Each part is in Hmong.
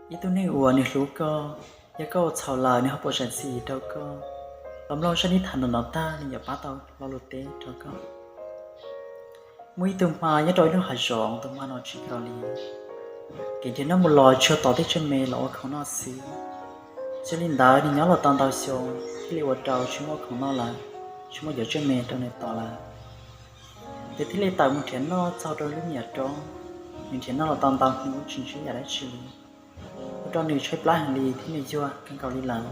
Ib tug neeg uas nws hlub koj, yog koj ua txhaum lawm nws ho puas zam txim rau koj? Los mloog zaj nib tham no tag nws yuav pab tau lo lus teb rau koj. Muaj ib tug hma nyob rau ib lub hav zoov, tus hma no tsis nkaus li. Kev nrhiav noj mus los tsuas tom tej tsiaj me los ua khoom noj xwb. Yog li ntawd nws nyob los tau ntau xyoo thiaj li ua rau tsis muaj khoom noj lawm, tsis muaj cov tsiaj me rau nws tom lawm. Nws thiaj li tawm mus nrhiav noj txog rau lub me nyuam roob. Nws nrhiav noj los tau ntau hnub tsis ntsib yam dab tsi li. Ua rau nws tshaib plab heev li thiab nws yuag kawg nkaus li lawm.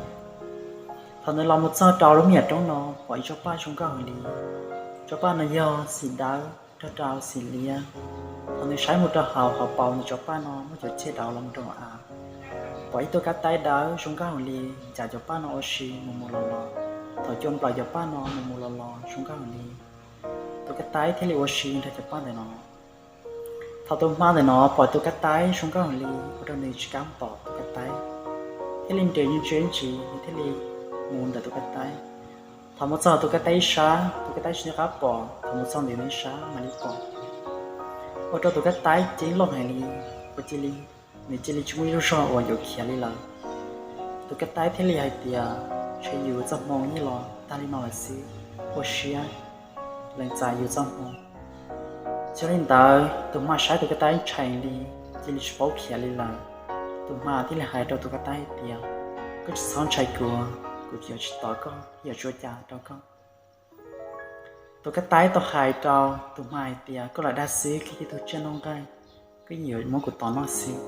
Thaum nws los mus txog rau lub me nyuam roob no pom ib tsob paj zoo nkauj heev li. Tsob paj no yog xim dawb rog rau xim liab. Thaum nws saib mus rau hauv hauv paus ntawm tsob paj no muaj cov ceg dawb los mus rau av, pom ib tug kab taib dawb zoo nkauj heev li ncav cov paj no ua si mus mus los los. Thaum cua nplaws cov paj no mus mus los los zoo nkauj heev li, tus kab taib thiaj li ua si nrog cov paj ntawm no. Thaum tus hma ntawm no pom tus kab taib zoo nkauj heev li ua rau nws tsis kam tom tus kab taib, thiaj li nres ntsia ntsia ntsis nws thiaj li mus ntawm tus kab taib. Thaum mus txog tus kab taib ib sab tus kab taib tsis nco qab pom, thaum mus txog ntawm nws ib sab mam li pom. Ua rau tus kab taib ceeb loj heev li, ua cia li, nws cia li tsis muaj ib lub zog uas yuav khiav li lawm. Tus kab taib thiaj li hais tias, ntshe yus txoj hmoo yeej los tag li no lawm xwb, ua siab lees txais yus txoj hmoo. Yog li ntawd tus hma saib tus kab taib ntshai li, cia li tsis paub khiav li lawm. Tus hma thiaj li hais rau tus kab taib hais tias, koj tsis txhob ntshai kuv, kuv yuav tsis tom koj thiab yuav tsis ua cas rau koj. Tus kab taib tau hais rau tus hma hais tias, koj lam dag xwb, koj yog ib tug tsiaj noj nqaij, koj yeej yuav muab kuv tom noj xwb.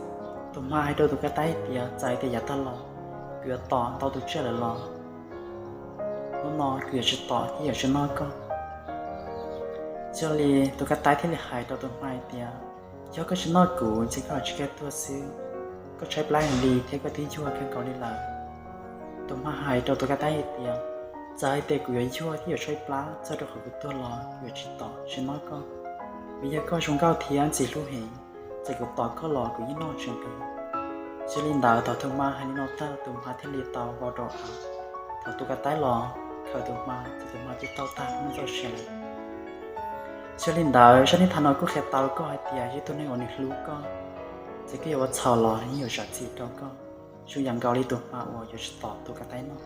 Tus hma hais rau tus kab taib hais tias, txawm tias yav tag los kuv yuav tom ntau tus tsiaj lawm los hnub no kuv yuav tsis tom thiab yuav tsis noj koj. Yog li tus kab taib thiaj li hais rau tus hma hais tias, yog koj tsis noj kuv ces koj tsis kav tuag xwb, koj tshaib plab heev li thiab koj twb yuag kawg nkaus li lawm. Tus hma hais rau tus kab taib hais tias, txawm hais tias kuv yuav yuag thiab yuav tshaib plab txog rau qhov kuv tuag los kuv yuav tsis tom tsis noj koj, vim yog koj zoo nkauj thiab ntxim hlub heev, txawm kuv tom koj los kuv yeej noj tsis nqis. Yog li ntawd thaum tus hma hais li no tag tus hma thiaj li tau vau rau av. Thaum tus kab taib los khaws tus hma ces tus hma twb tau tag nws txoj sia lawm. Yog li ntawd zaj nib tham no kuj qhia tau rau koj hais tias yog ib tug neeg uas nws hlub koj, ces koj yuav ua txhaum los nws yeej yuav zam txim rau koj, zoo yam nkaus li tus hma uas yuav tsis tom tus kab taib noj.